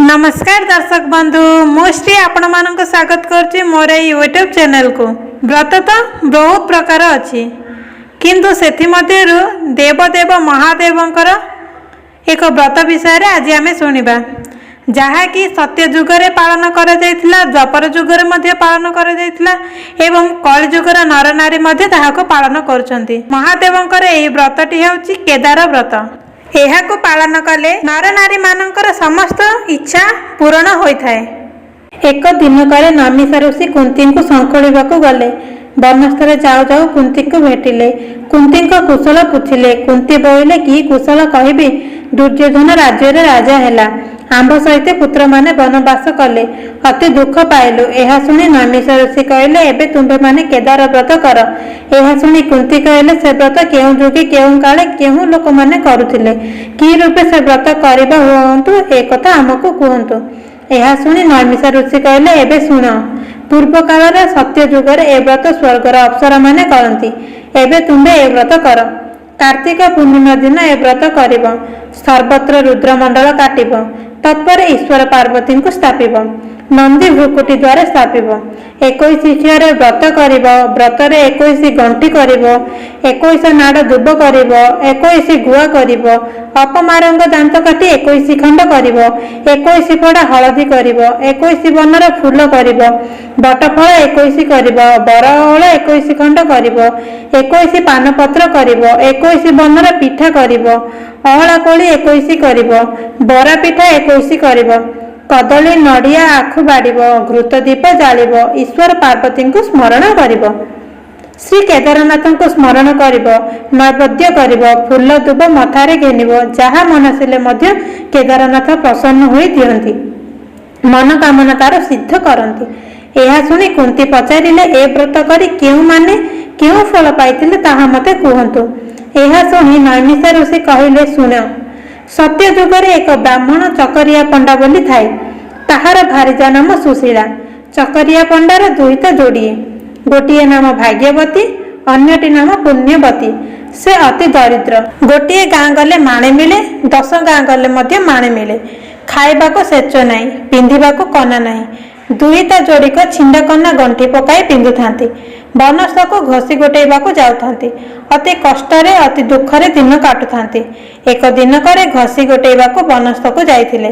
ନମସ୍କାର ଦର୍ଶକ ବନ୍ଧୁ, ମୁଁ ଶ୍ରୀ ଆପଣମାନଙ୍କୁ ସ୍ୱାଗତ କରୁଛି ମୋର ଏଇ ୟୁଟ୍ୟୁବ୍ ଚ୍ୟାନେଲକୁ। ବ୍ରତ ତ ବହୁତ ପ୍ରକାର ଅଛି, କିନ୍ତୁ ସେଥିମଧ୍ୟରୁ ଦେବଦେବ ମହାଦେବଙ୍କର ଏକ ବ୍ରତ ବିଷୟରେ ଆଜି ଆମେ ଶୁଣିବା, ଯାହାକି ସତ୍ୟ ଯୁଗରେ ପାଳନ କରାଯାଇଥିଲା, ଦ୍ୱାପର ଯୁଗରେ ମଧ୍ୟ ପାଳନ କରାଯାଇଥିଲା ଏବଂ କଳିଯୁଗର ନରନାରୀ ମଧ୍ୟ ତାହାକୁ ପାଳନ କରୁଛନ୍ତି। ମହାଦେବଙ୍କର ଏହି ବ୍ରତଟି ହେଉଛି କେଦାର ବ୍ରତ। ଏହାକୁ ପାଳନ କଲେ ନରନାରୀମାନଙ୍କର ସମସ୍ତ ଇଚ୍ଛା ପୂରଣ ହୋଇଥାଏ। ଏକ ଦିନକରେ ନମିଷା ଋଷି କୁନ୍ତୀଙ୍କୁ ଶଙ୍ଖୋଳିବାକୁ ଗଲେ। ବନସ୍ଥରେ ଯାଉ ଯାଉ କୁନ୍ତୀଙ୍କୁ ଭେଟିଲେ। କୁନ୍ତୀଙ୍କ କୁଶଳ ପୁଛିଲେ। କୁନ୍ତୀ ବୋଇଲେ, କି କୁଶଳ କହିବି? ଦୁର୍ଯ୍ୟୋଧନ ରାଜ୍ୟରେ ରାଜା ହେଲା। ଆମ୍ଭ ସହିତ ପୁତ୍ରମାନେ ବନବାସ କଲେ। ଅତି ଦୁଃଖ ପାଇଲୁ। ଏହା ଶୁଣି ନୈମିଷ ଋଷି କହିଲେ, ଏବେ ତୁମ୍ଭେମାନେ କେଦାର ବ୍ରତ କର। ଏହା ଶୁଣି କୁନ୍ତୀ କହିଲେ, ସେ ବ୍ରତ କେଉଁ ଯୁଗେ, କେଉଁ କାଳେ, କେଉଁ ଲୋକମାନେ କରୁଥିଲେ, କି ରୂପେ ସେ ବ୍ରତ କରିବା ହୁଅନ୍ତୁ, ଏ କଥା ଆମକୁ କୁହନ୍ତୁ। ଏହା ଶୁଣି ନୈମିଷ ଋଷି କହିଲେ, ଏବେ ଶୁଣ। ପୂର୍ବ କାଳରେ ସତ୍ୟ ଯୁଗରେ ଏ ବ୍ରତ ସ୍ୱର୍ଗର ଅପ୍ସରାମାନେ କରନ୍ତି। ଏବେ ତୁମ୍ଭେ ଏ ବ୍ରତ କର। କାର୍ତ୍ତିକ ପୂର୍ଣ୍ଣିମା ଦିନ ଏ ବ୍ରତ କରିବ। ସର୍ବତ୍ର ରୁଦ୍ରମଣ୍ଡଳ କାଟିବ। ତତ୍ପରେ ଈଶ୍ୱର ପାର୍ବତୀଙ୍କୁ ସ୍ଥାପିବ। ନନ୍ଦୀ ଭ୍ରୁକୁଟି ଦ୍ୱାରା ସ୍ଥାପିବ। 21 କ୍ଷୟରେ ବ୍ରତ କରିବ। ବ୍ରତରେ 21 ଗଣ୍ଠି କରିବ। 21 ନାଡ଼ ଦୁବ କରିବ। 21 ଗୁଆ କରିବ। ଅପମାରଙ୍ଗ ଦାନ୍ତ କାଟି 21 ଖଣ୍ଡ କରିବ। 21 ଫଡ଼ା ହଳଦୀ କରିବ। 21 ବର୍ଣ୍ଣର ଫୁଲ କରିବ। ବଟଫଳ 21 କରିବ। ବର ଅଁଳ 21 ଖଣ୍ଡ କରିବ। 21 ପାନପତ୍ର କରିବ। 21 ବର୍ଣ୍ଣର ପିଠା କରିବ। ଅଁଳା କୋଳି 21 କରିବ। ବରା ପିଠା 21 କରିବ। କଦଳୀ, ନଡ଼ିଆ, ଆଖୁ ବାଢ଼ିବ। ଘୃତ ଦୀପ ଜାଳିବ। ଈଶ୍ୱର ପାର୍ବତୀଙ୍କୁ ସ୍ମରଣ କରିବ। ଶ୍ରୀ କେଦାରନାଥଙ୍କୁ ସ୍ମରଣ କରିବ। ନୈବେଦ୍ୟ କରିବ। ଫୁଲ ଦୁବ ମଥାରେ ଘେନିବ। ଯାହା ମନାସିଲେ ମଧ୍ୟ କେଦାରନାଥ ପ୍ରସନ୍ନ ହୋଇ ଦିଅନ୍ତି। ମନୋକାମନା ତାର ସିଦ୍ଧ କରନ୍ତି। ଏହା ଶୁଣି କୁନ୍ତୀ ପଚାରିଲେ, ଏ ବ୍ରତ କରି କେଉଁମାନେ କେଉଁ ଫଳ ପାଇଥିଲେ, ତାହା ମୋତେ କୁହନ୍ତୁ। ଏହା ଶୁଣି ନୈମିଷ ଋଷି କହିଲେ, ଶୁଣ। ସତ୍ୟ ଯୁଗରେ ଏକ ବ୍ରାହ୍ମଣ ଚକରିଆ ପଣ୍ଡା ବୋଲି ଥାଏ। ତାହାର ଭାରିଜା ନାମ ସୁଶୀଳା। ଚକରିଆ ପଣ୍ଡାର ଦୁହିତା ଯୋଡ଼ିଏ। ଗୋଟିଏ ନାମ ଭାଗ୍ୟବତୀ, ଅନ୍ୟଟି ନାମ ପୁଣ୍ୟବତୀ। ସେ ଅତି ଦରିଦ୍ର। ଗୋଟିଏ ଗାଁ ଗଲେ ମାଣେ ମିଳେ, 10 ଗାଁ ଗଲେ ମଧ୍ୟ ମାଣେ ମିଳେ। ଖାଇବାକୁ ସେଚ ନାହିଁ, ପିନ୍ଧିବାକୁ କନା ନାହିଁ। ଦୁହିତା ଯୋଡ଼ିକ ଛିଣ୍ଡା କନା ଗଣ୍ଠି ପକାଇ ପିନ୍ଧୁଥାନ୍ତି। ବନସ୍ତକୁ ଘଷି ଗୋଟେଇବାକୁ ଯାଉଥାନ୍ତି। ଅତି କଷ୍ଟରେ, ଅତି ଦୁଃଖରେ ଦିନ କାଟୁଥାନ୍ତି। ଏକ ଦିନକରେ ଘଷି ଗୋଟେଇବାକୁ ବନସ୍ତକୁ ଯାଇଥିଲେ।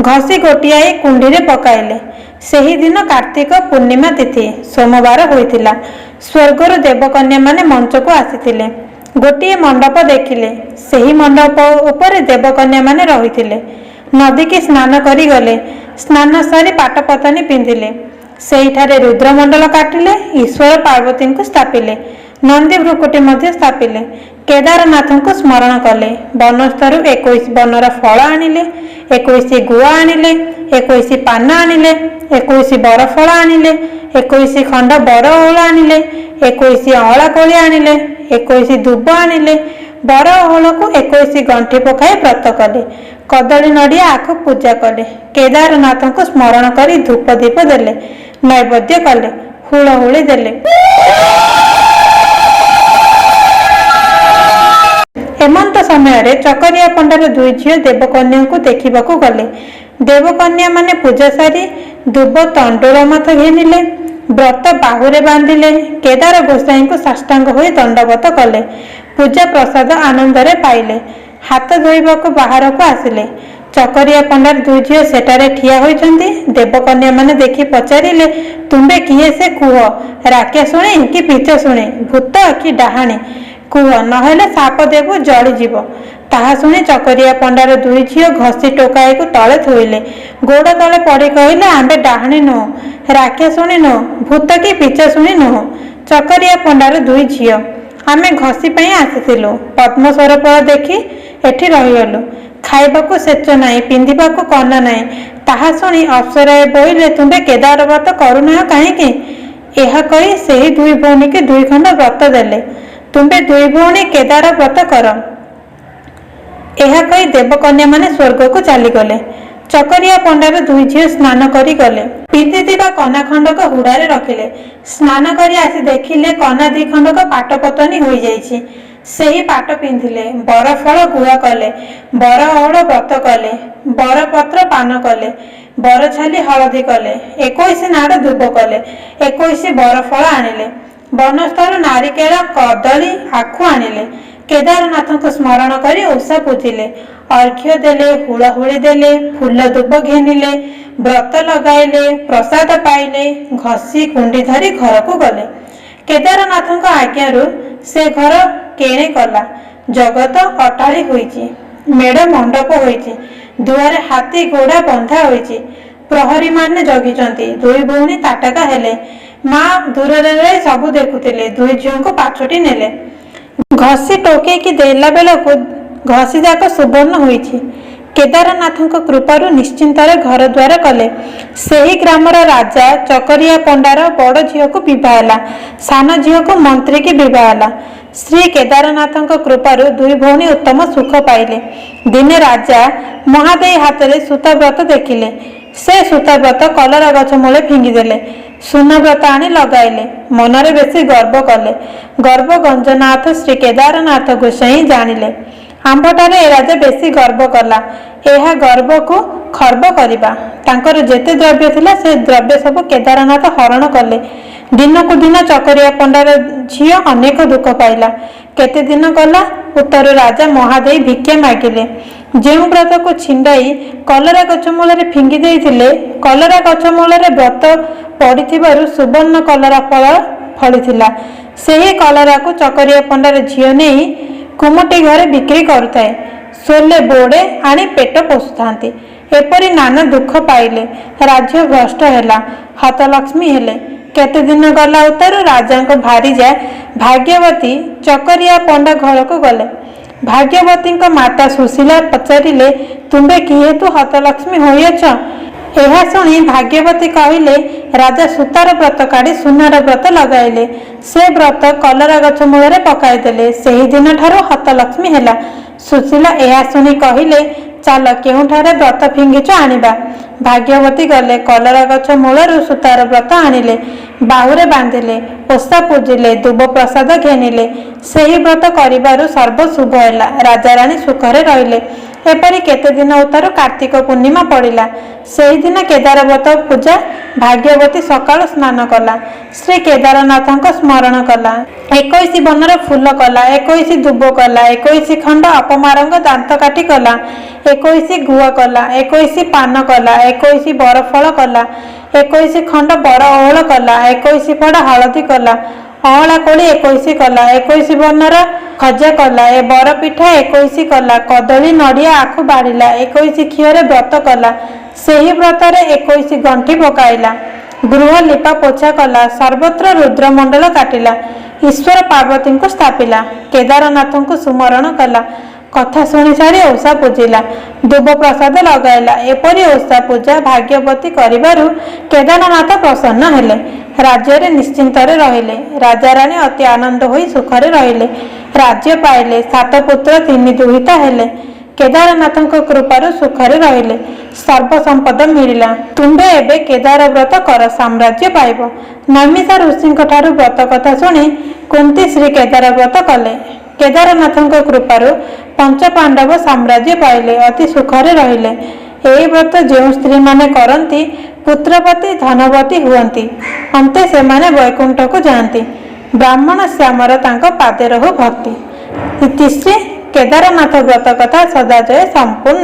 ଘଷି ଗୋଟିଆଇ କୁଣ୍ଡିରେ ପକାଇଲେ। ସେହି ଦିନ କାର୍ତ୍ତିକ ପୂର୍ଣ୍ଣିମା ତିଥି ସୋମବାର ହୋଇଥିଲା। ସ୍ୱର୍ଗରୁ ଦେବକନ୍ୟାମାନେ ମଞ୍ଚକୁ ଆସିଥିଲେ। ଗୋଟିଏ ମଣ୍ଡପ ଦେଖିଲେ। ସେହି ମଣ୍ଡପ ଉପରେ ଦେବକନ୍ୟାମାନେ ରହିଥିଲେ। ନଦୀକି ସ୍ନାନ କରି ଗଲେ। ସ୍ନାନ ସାରି ପାଟପତନି ପିନ୍ଧିଲେ। ସେଇଠାରେ ରୁଦ୍ରମଣ୍ଡଳ କାଟିଲେ। ଈଶ୍ୱର ପାର୍ବତୀଙ୍କୁ ସ୍ଥାପିଲେ। ନନ୍ଦୀ ଭ୍ରୁକୁଟି ମଧ୍ୟ ସ୍ଥାପିଲେ। କେଦାରନାଥଙ୍କୁ ସ୍ମରଣ କଲେ। ବନସ୍ତରୁ 21 ବର୍ଣ୍ଣର ଫଳ ଆଣିଲେ। 21 ଗୁଆ ଆଣିଲେ। 21 ପାନ ଆଣିଲେ। 21 ବରଫଳ ଆଣିଲେ। 21 ଖଣ୍ଡ ବର ଓହଳ ଆଣିଲେ। 21 ଅଁଳା କୋଳି ଆଣିଲେ। 21 ଦୁବ ଆଣିଲେ। ବର ଓହଳକୁ 21 ଗଣ୍ଠି ପକାଇ ବ୍ରତ କଲେ। କଦଳୀ, ନଡ଼ିଆ, ଆଖୁ ପୂଜା କଲେ। କେଦାରନାଥଙ୍କୁ ସ୍ମରଣ କରି ଧୂପ ଦୀପ ଦେଲେ। ନୈବେଦ୍ୟ କଲେ। ହୁଳହୁଳି ଦେଲେ। ଏମନ୍ତ ସମୟରେ ଚକରିଆ ପଣ୍ଡାର ଦୁଇ ଝିଅ ଦେବକନ୍ୟାଙ୍କୁ ଦେଖିବାକୁ ଗଲେ। ଦେବକନ୍ୟାମାନେ ପୂଜା ସାରି ଦୁବ ତଣ୍ଡୁଳ ମାଥ ଘେନିଲେ। ବ୍ରତ ବାହୁରେ ବାନ୍ଧିଲେ। କେଦାର ଗୋସାଇଁଙ୍କୁ ସାଷ୍ଟାଙ୍ଗ ହୋଇ ଦଣ୍ଡବତ କଲେ। ପୂଜା ପ୍ରସାଦ ଆନନ୍ଦରେ ପାଇଲେ। ହାତ ଧୋଇବାକୁ ବାହାରକୁ ଆସିଲେ। ଚକରିଆ ପଣ୍ଡାର ଦୁଇ ଝିଅ ସେଠାରେ ଠିଆ ହୋଇଛନ୍ତି। ଦେବକନ୍ୟାମାନେ ଦେଖି ପଚାରିଲେ, ତୁମ୍ଭେ କିଏ ସେ କୁହ। ରାକ୍ଷସୁଣୀ କି ପିଚାଶୁଣୀ, ଭୂତ କି ଡାହାଣୀ କୁହ, ନହେଲେ ଶାପ ଦେବୁ ଜଳିଯିବ। ତାହା ଶୁଣି ଚକରିଆ ପଣ୍ଡାର ଦୁଇ ଝିଅ ଘଷି ଟୋକାଇକୁ ତଳେ ଥୋଇଲେ। ଗୋଡ଼ ତଳେ ପଡ଼ି କହିଲେ, ଆମ୍ଭେ ଡାହାଣୀ ନୋହୁଁ, ରାକ୍ଷସୁଣୀ ନୋହୁଁ, ଭୂତ କି ପିଚାଶୁଣୀ ନୋହୁଁ, ଚକରିଆ ପଣ୍ଡାର ଦୁଇ ଝିଅ। ଆମେ ଘଷି ପାଇଁ ଆସିଥିଲୁ। ପଦ୍ମ ସରୋବର ଦେଖି ଏଠି ରହିଗଲୁ। ଖାଇବାକୁ ସେଚ ନାହିଁ, ପିନ୍ଧିବାକୁ କନା ନାହିଁ। ତାହା ଶୁଣି ଅପ୍ସରାଏ ବୋଇଲେ, ତୁମ୍ଭେ କେଦାର ବ୍ରତ କରୁନାହଁ କାହିଁକି? ଏହା କହି ସେହି ଦୁଇ ଭଉଣୀକି ଦୁଇ ଖଣ୍ଡ ବ୍ରତ ଦେଲେ। ତୁମ୍ଭେ ଦୁଇ ଭଉଣୀ କେଦାର ବ୍ରତ କର। ଏହା କହି ଦେବକନ୍ୟାମାନେ ସ୍ୱର୍ଗକୁ ଚାଲିଗଲେ। ଚକରିଆ ପଣ୍ଡାର ଦୁଇ ଝିଅ ସ୍ନାନ କରି ଗଲେ। ପିନ୍ଧିଥିବା କନା ଖଣ୍ଡକ ହୁଡ଼ାରେ ରଖିଲେ। ସ୍ନାନ କରି ଆସି ଦେଖିଲେ, କନା ଦି ଖଣ୍ଡକ ପାଟପତନି ହୋଇଯାଇଛି। ସେହି ପାଟ ପିନ୍ଧିଲେ, ବରଫଳ ଗୁଆ କଲେ, ବର ଅହୁଳ ବ୍ରତ କଲେ, ବରପତ୍ର ପାନ କଲେ, ବରଛାଲି ହଳଦୀ କଲେ, 21 ନାଡ଼ ଦୁବ କଲେ, 21 ବରଫଳ ଆଣିଲେ, ବନସ୍ତରୁ ନାରିକେଳ କଦଳୀ ଆଖୁ ଆଣିଲେ। କେଦାରନାଥଙ୍କୁ ସ୍ମରଣ କରି ଓଷା ପୂଜିଲେ, ଅର୍ଘ୍ୟ ଦେଲେ, ହୁଳହୁଳି ଦେଲେ, ଫୁଲ ଦୁବ ଘେନିଲେ, ବ୍ରତ ଲଗାଇଲେ, ପ୍ରସାଦ ପାଇଲେ, ଘଷି କୁଣ୍ଡି ଧରି ଘରକୁ ଗଲେ। କେଦାରନାଥଙ୍କ ଆଜ୍ଞାରୁ ସେ ଘର କେଣେ କଲା। ଜଗତ ଅଟାଳି ହୋଇଛି, ମେଢ଼ ମଣ୍ଡପ ହୋଇଛି, ଦୁଆରେ ହାତୀ ଘୋଡ଼ା ବନ୍ଧା ହୋଇଛି, ପ୍ରହରୀମାନେ ଜଗିଛନ୍ତି। ଦୁଇ ଭଉଣୀ ତାଟକା ହେଲେ। ମା ଦୂରରେ ରହି ସବୁ ଦେଖୁଥିଲେ। ଦୁଇ ଝିଅଙ୍କୁ ପାଛୋଟି ନେଲେ। ଘଷି ଟୋକେଇକି ଦେଲା ବେଳକୁ ଘଷିଯାକ ସୁବର୍ଣ୍ଣ ହୋଇଛି। କେଦାରନାଥଙ୍କ କୃପାରୁ ନିଶ୍ଚିନ୍ତରେ ଘରଦ୍ୱାର କଲେ। ସେହି ଗ୍ରାମର ରାଜା ଚକରିଆ ପଣ୍ଡାର ବଡ଼ ଝିଅକୁ ବିଭା ହେଲା, ସାନ ଝିଅକୁ ମନ୍ତ୍ରୀକି ବିଭା ହେଲା। ଶ୍ରୀ କେଦାରନାଥଙ୍କ କୃପାରୁ ଦୁଇ ଭଉଣୀ ଉତ୍ତମ ସୁଖ ପାଇଲେ। ଦିନେ ରାଜା ମହାଦେଈ ହାତରେ ସୂତାବ୍ରତ ଦେଖିଲେ। ସେ ସୂତାବ୍ରତ କଲରା ଗଛ ମୂଳେ ଫିଙ୍ଗିଦେଲେ। ସୁନାବ୍ରତ ଆଣି ଲଗାଇଲେ। ମନରେ ବେଶୀ ଗର୍ବ କଲେ। ଗର୍ବ ଗଞ୍ଜନାଥ ଶ୍ରୀ କେଦାରନାଥ ଗୋସାଇଁ ଜାଣିଲେ, ଆମ୍ଭଠାରେ ଏ ରାଜା ବେଶୀ ଗର୍ବ କଲା, ଏହା ଗର୍ବକୁ ଖର୍ବ କରିବା। ତାଙ୍କର ଯେତେ ଦ୍ରବ୍ୟ ଥିଲା, ସେ ଦ୍ରବ୍ୟ ସବୁ କେଦାରନାଥ ହରଣ କଲେ। ଦିନକୁ ଦିନ ଚକରିଆ ପଣ୍ଡାର ଝିଅ ଅନେକ ଦୁଃଖ ପାଇଲା। କେତେ ଦିନ ଗଲା ଉତ୍ତାରୁ ରାଜା ମହାଦେଈ ଭିକ୍ଷା ମାଗିଲେ। ଯେଉଁ ବ୍ରତକୁ ଛିଣ୍ଡାଇ କଲରା ଗଛ ମୂଳରେ ଫିଙ୍ଗି ଦେଇଥିଲେ, କଲରା ଗଛ ମୂଳରେ ବ୍ରତ ପଡ଼ିଥିବାରୁ ସୁବର୍ଣ୍ଣ କଲରା ଫଳ ଫଳିଥିଲା। ସେହି କଲରାକୁ ଚକରିଆ ପଣ୍ଡାର ଝିଅ ନେଇ କୁମୁଟି ଘରେ ବିକ୍ରି କରୁଥାଏ। ସୋଲେ ବୋଡ଼େ ଆଣି ପେଟ ପୋଷୁଥାନ୍ତି। ଏପରି ନାନା ଦୁଃଖ ପାଇଲେ। ରାଜ୍ୟ ଭ୍ରଷ୍ଟ ହେଲା, ହତଲକ୍ଷ୍ମୀ ହେଲେ। କେତେ ଦିନ ଗଲା ଉତ୍ତାରୁ ରାଜାଙ୍କ ଭାରିଜା ଭାଗ୍ୟବତୀ ଚକରିଆ ପଣ୍ଡା ଘରକୁ ଗଲେ। ଭାଗ୍ୟବତୀଙ୍କ ମାତା ସୁଶୀଲା ପଚାରିଲେ, ତୁମ୍ଭେ କି ହେତୁ ହତଲକ୍ଷ୍ମୀ ହୋଇଅଛ? ଏହା ଶୁଣି ଭାଗ୍ୟବତୀ କହିଲେ, ରାଜା ସୂତାର ବ୍ରତ କାଢ଼ି ସୁନାର ବ୍ରତ ଲଗାଇଲେ। ସେ ବ୍ରତ କଲରା ଗଛ ମୂଳରେ ପକାଇଦେଲେ। ସେହିଦିନଠାରୁ ହତଲକ୍ଷ୍ମୀ ହେଲା। ସୁଶୀଲା ଏହା ଶୁଣି କହିଲେ, ଚାଲ, କେଉଁଠାରେ ବ୍ରତ ଫିଙ୍ଗିଛ ଆଣିବା। ଭାଗ୍ୟବତୀ ଗଲେ, କଲରା ଗଛ ମୂଳରୁ ସୂତାର ବ୍ରତ ଆଣିଲେ, ବାହୁରେ ବାନ୍ଧିଲେ, ଓଷା ପୂଜିଲେ, ଦୁବ ପ୍ରସାଦ ଘେନିଲେ। ସେହି ବ୍ରତ କରିବାରୁ ସର୍ବ ଶୁଭ ହେଲା। ରାଜାରାଣୀ ସୁଖରେ ରହିଲେ। ଏପରି କେତେ ଦିନ ଉତ୍ତାରୁ କାର୍ତ୍ତିକ ପୂର୍ଣ୍ଣିମା ପଡ଼ିଲା। ସେହିଦିନ କେଦାର ବ୍ରତ ପୂଜା। ଭାଗ୍ୟବତୀ ସକାଳୁ ସ୍ନାନ କଲା, ଶ୍ରୀ କେଦାରନାଥଙ୍କ ସ୍ମରଣ କଲା, 21 ବନର ଫୁଲ କଲା, 21 ଦୁବ କଲା, 21 ଖଣ୍ଡ ଅପମାରଙ୍ଗ ଦାନ୍ତ କାଠି କଲା, 21 ଗୁଆ କଲା, 21 ପାନ କଲା, 21 ବରଫଳ କଲା, 21 ଖଣ୍ଡ ବର ଓହଳ କଲା, 21 ଫଡ଼ା ହଳଦୀ କଲା, ଅଁଳା କୋଳି 21 କଲା, 21 ବର୍ଣ୍ଣର ଖଜା କଲା, ଏ ବରପିଠା 21 କଲା, କଦଳୀ ନଡ଼ିଆ ଆଖୁ ବାଢ଼ିଲା, 21 ଖିଅରେ ବ୍ରତ କଲା, ସେହି ବ୍ରତରେ 21 ଗଣ୍ଠି ପକାଇଲା, ଗୃହ ଲିପା ପୋଛା କଲା, ସର୍ବତ୍ର ରୁଦ୍ରମଣ୍ଡଳ କାଟିଲା, ଈଶ୍ୱର ପାର୍ବତୀଙ୍କୁ ସ୍ଥାପିଲା, କେଦାରନାଥଙ୍କୁ ସୁମରଣ କଲା, କଥା ଶୁଣି ସାରି ଓଷା ପୂଜିଲା, ଦୁବ ପ୍ରସାଦ ଲଗାଇଲା। ଏପରି ଓଷା ପୂଜା ଭାଗ୍ୟବତୀ କରିବାରୁ କେଦାରନାଥ ପ୍ରସନ୍ନ ହେଲେ। ରାଜ୍ୟରେ ନିଶ୍ଚିନ୍ତରେ ରହିଲେ। ରାଜାରାଣୀ ଅତି ଆନନ୍ଦ ହୋଇ ସୁଖରେ ରହିଲେ। ରାଜ୍ୟ ପାଇଲେ, ସାତ ପୁତ୍ର ତିନି ଦୁହିତା ହେଲେ। କେଦାରନାଥଙ୍କ କୃପାରୁ ସୁଖରେ ରହିଲେ। ସର୍ବ ସମ୍ପଦ ମିଳିଲା। ତୁମ୍ଭେ ଏବେ କେଦାର ବ୍ରତ କର, ସାମ୍ରାଜ୍ୟ ପାଇବ। ନୈମିଷା ଋଷିଙ୍କ ଠାରୁ ବ୍ରତ କଥା ଶୁଣି କୁନ୍ତୀ ଶ୍ରୀ କେଦାର ବ୍ରତ କଲେ। କେଦାରନାଥଙ୍କ କୃପାରୁ ପଞ୍ଚ ପାଣ୍ଡବ ସାମ୍ରାଜ୍ୟ ପାଇଲେ, ଅତି ସୁଖରେ ରହିଲେ। ଏହି ବ୍ରତ ଯେଉଁ ସ୍ତ୍ରୀମାନେ କରନ୍ତି, ପୁତ୍ରବତୀ ଧନବତୀ ହୁଅନ୍ତି। ଅନ୍ତେ ସେମାନେ ବୈକୁଣ୍ଠକୁ ଯାଆନ୍ତି। ବ୍ରାହ୍ମଣ ଶ୍ୟାମର ତାଙ୍କ ପାଦେ ରହୁ ଭକ୍ତି। ଇତିଶ୍ରୀ କେଦାରନାଥ ବ୍ରତ କଥା ସଦାଜୟ ସମ୍ପୂର୍ଣ୍ଣ।